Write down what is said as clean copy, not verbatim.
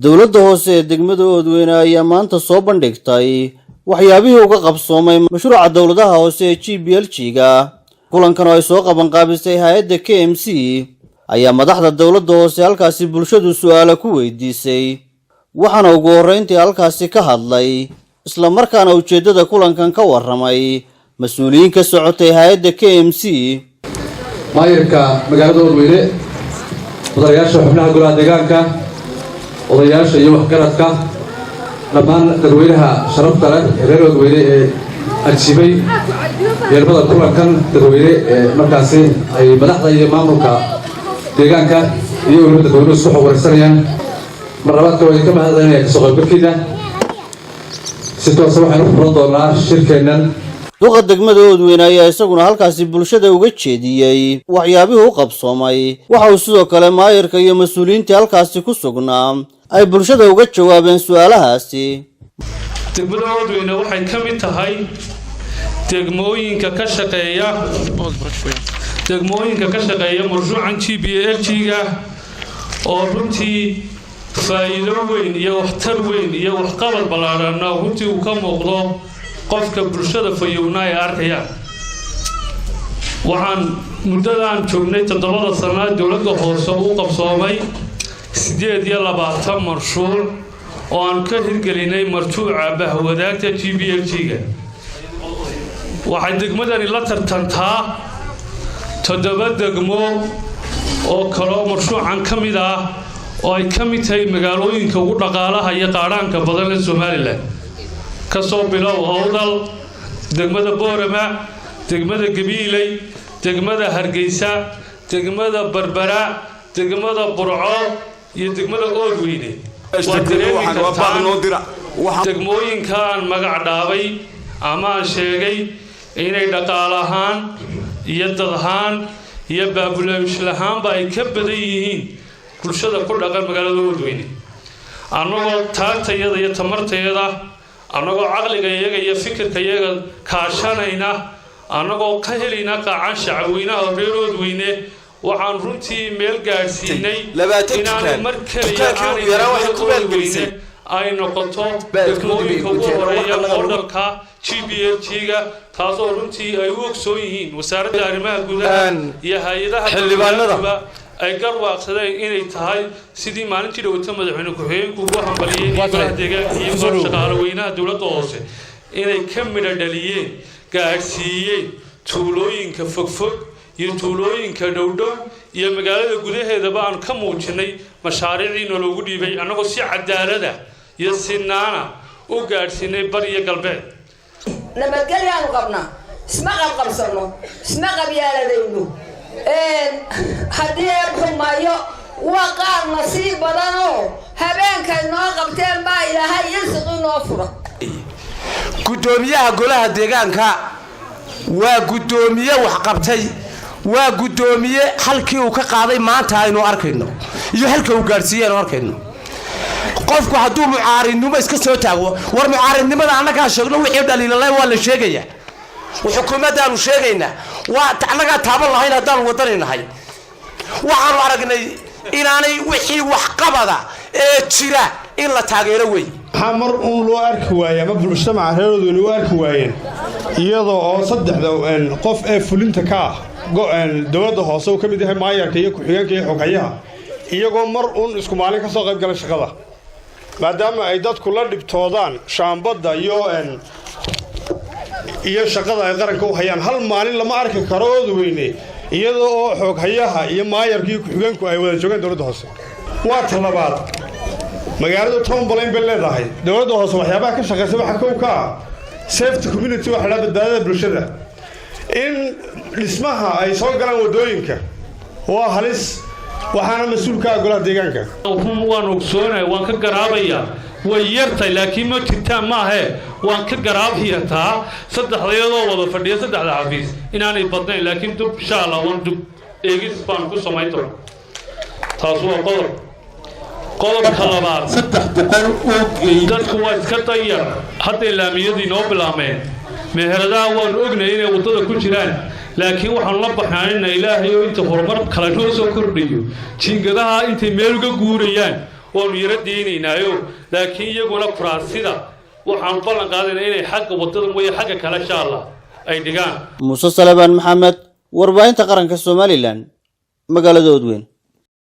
Dowladda hoose ee degmada Oodweyne ayaa maanta soo bandhigtay waxyaabihii uga qabsoomay mashruuca dowladaha hoose ee GPLG-ga. Kulankan oo ay soo qabanqaabisay hay-adda KMC ayaa madaxda dowladda hoose halkaasi bulshadu su-aala ku weydiisay, waxaana ugu horreyntii halkaasi ka hadlay, islamarkaana ujeeddada kulankan ka warramay mas-uuliyiin ka socotay hay-adda KMC. Maayirka magaalada Oodweyne, mudanayaasha xubnaha golaha deegaanka, odayaasha iyo waxgaradka, dhammaan dadweynaha sharafta leh ee reer Oodweyne ee ajiibay yeelmada kulankan dadweyne ee markaasi ay madaxda iyo maamulka deegaanka iyo weliba dadweynuhu isku xog waraysanayaan, mar labaadka waa idinka mahadcelinaya kasoo qaybgalkiina. Si toosa waxaynu u furan doonaa shirkeennan. Duqa degmada Oodweyne ayaa isaguna halkaasi bulshada uga jeediyey waxyaabihii u qabsoomay. Waxa uu sidoo kale maayirka iyo mas-uuliyiintii halkaasi ku sugnaa ay bulshada uga jawaabeen su-aalahaasi. Degmada Oodweyne waxay ka mid tahay degmooyinka ka shaqeeya mashruucan GPLG-ga, oo runtii faa'iido weyn iyo waxtar weyn iyo waxqabad ballaadhanna runtii uu ka muuqdo, qofka bulshada fayowna ay arkayaan. Waxaan muddadaan joognay 7da sannaad dowladda hoose u qabsoomay 28 mashruuc oo aan ka hirgelinay mashruuca bahwadaagta GPLG-ga. Waxay degmadani la tartantaa 7 degmo oo kaloo mashruucan ka mid ah, oo ay ka mid tahay magaalooyinka ugu dhaqaalaha iyo qaadhaanka badan leh Somaliland, kasoo bilow Owdal, degmada Boorama, degmada Gabiiley, degmada Hargeysa, degmada Berbera, degmada Burco iyo degmada Oodweyne. Waad dareemi kartaan degmooyinka aan magac dhaabay ama aan sheegay inay dhaqaal ahaan iyo dad ahaan iyo population ahaanba ay ka badan yihiin bulshada ku dhaqan magaalada Oodweyne. Annagoo taagtayada iyo tamartayada, annagoo caqliga iyaga iyo fikirka iyaga kaashanayna, annagoo ka helayna qaacan shacabweynaha reer Oodweyne, waxaan runtii meel gaadhsiinay inaanay mar keliya aanay degmada Oodweyne ay noqoto degmooyinka ugu horeeya modelka GPLG-ga, taasoo runtii ay u ogsoon yihiin wasaaradda arrimaha gudaha iyo hay-adaha dowladuba ay garwaaqsadeen inay tahay sidii maalintii dhawata madaxweyne ku-xigeenku ugu hambaliyey golaha deegaanka iyo shaqaale weynaha dowladda hoose, inay ka midho dhaliyeen, gaadhsiiyeen tuulooyinka fogfog iyo tuulooyinka dhowdhow iyo magaalada gudaheedaba aan ka muujinay mashaariicdiina loogu dhiibay, annagoo si cadaalada iyo sinaana u gaadhsiinay bari iyo galbeed. Nabadgelyaanu qabnaa, isma qabqabsano, isma qabyaaladayno. Haddii eebxumayo waa qaar nasiib badanoo habeenkay noo qabteen baa Ilaahay irsiqii noo fura. Guddoomiyaha golaha deegaanka waa guddoomiye waxqabtay, waa guddoomiye halkii uu ka qaaday maanta aynu arkayno iyo halka uu gaadhsiiye aynu arkayno. Qofku hadduu mucaaridnimo iska soo taago, war mucaaridnimada annagaa sheegno, wixii dhaliilalay waa la sheegaya, xukuumaddaanu sheegaynaa, waa annagaa taaban lahayn haddaanu wadani nahay. Waxaanu aragnay inaanay wixii waxqabada ee jira in la taageero wey. Maxaa mar uun loo arki waayey ama mujtamaca reer Oodweyne u arki waayeen, iyadoo oo saddexda qof ee fulinta ka ah dowladda hoose uu ka mid yahay maayarka iyo ku-xigeenka iyo xoghayaha, iyagoo mar uun isku maalin ka soo qayb gala shaqada, maadaama ay dadku la dhibtoodaan shaambadda iyo shaqada ay qaranka u hayaan? Hal maalin lama arki karo Oodweyne iyadoo oo xooghayaha iyo maayarka iyo ku-xigeenku ay wada joogaan dowladda hoose. Waa talabaad, magaaladu town plan bay leedahay. Dowladda hoose waxyaabaha ka shaqaysa waxa kow ka ah safety community, waxa la badbaadada bulshada. In dhismaha ay soo galaan waddooyinka waa halis, waxaana mas-uul ka ah golaha deegaanka. Run waan ogsoonahay, waan ka garaabayaa, way yartay, laakiin ma jirtaan maahee, waan ka garaabaya taa saddexda iyadoo wada fadhiya saddexda xafiis inaanay badnayn, laakiin dub insha Allah waan dub eegis baan ku samayn doona. Taas waa qodob. Qodobka labaad, dadku waa iska danyar. Hadday laamiyadii noo bilaabmeen, meheradaha waanu ognay inay waddada ku jiraan, laakiin waxaanu la baxnaanina Ilaahay oo inta horumar kale noo soo kordhayo, jiingadaha intay meel uga guurayaan. Waanu yaro deynaynaayo, laakiin iyaguna kuraasida waxaanu ballan qaadayna inay xagga waddada mooye xagga kale, insha Allah, ay dhigaan. Muuse Salebaan Maxamed, warbaahinta qaranka Somaliland, magaalada Oodweyne.